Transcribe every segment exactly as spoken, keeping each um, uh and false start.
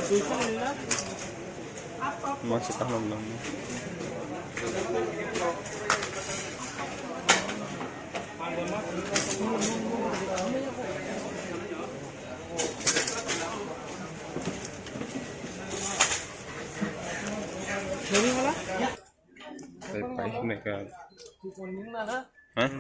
Masih kaham lang. Pai, pai, hinai ka. Hah?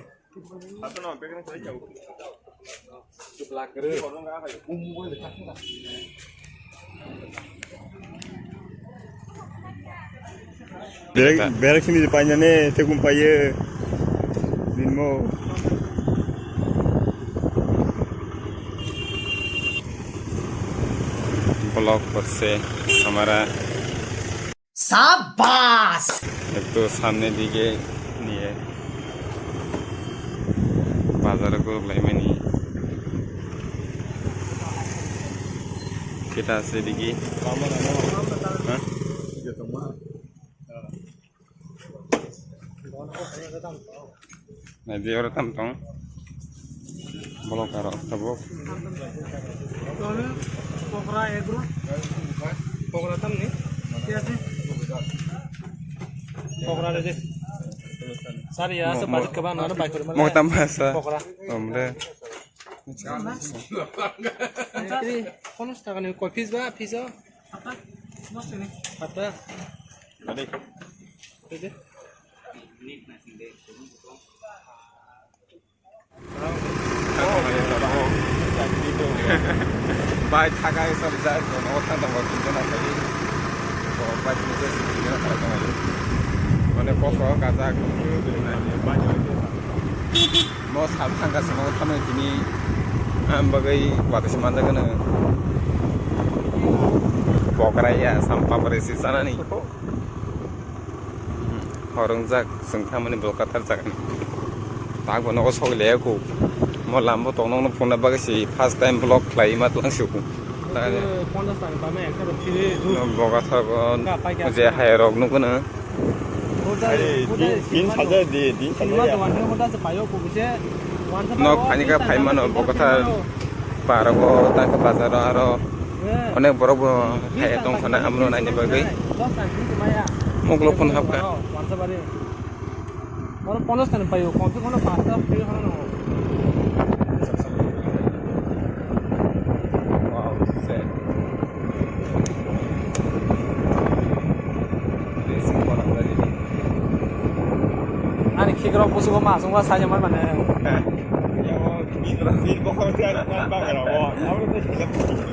Berek, berek sini di painane, tekum paye. Dinmo. Vlog korse, hamara. शाबाश। একটু সামনের দিকে নিয়ে বাজারে গরু লাইমানি। কেটা আছে দেখি। হ্যাঁ? Naidi oro tam tong. Bolok aro tabuk. Pokora egg roll. Pokora tam ni? Kya se? Pokora de. Sari ya, mo, sa mo, budget ka ba, no, no, bai kore mo male. Tam sa. Pokora. Omre. Acha, kono sta kani ko piece ba, piece o? Hata? Hata? Ade. Ade. Bai thakai sori jai, no thang tong tin jona khai. Ko bai tin jona khai tong. Mane ko ko gajak. Mo sal thangka simo thamai tini. Am bagai wata se manjak no. Pokora ya sam papare si sanani. Horwngjak, chwng thamani bolkathar jagani. Takbo nogo sogwi laiya kho. Mo lambo tongnokno phunukna bagwi se first time vlog khlai ma twlang se kho. Ponchash taka tamo ekta rw phiri rw. No bokathar bo ka pai kya je hai rok nukgo no. Are, din, din saja de, din saja ya. Nok phani ka phai mano bokathar. Parok o tang khe bazar o aro onek borok bo hai tong sana amno naini bagwi. Mokolo phone hapkha. Oro ponchash taka paio, komse kom pasta free horo no. Wow, set. Ani khikrok busugo ma sungma saja man mane. Heh. Bini bokhorok khe ani bagwi rw o. Abo khe sila busugo.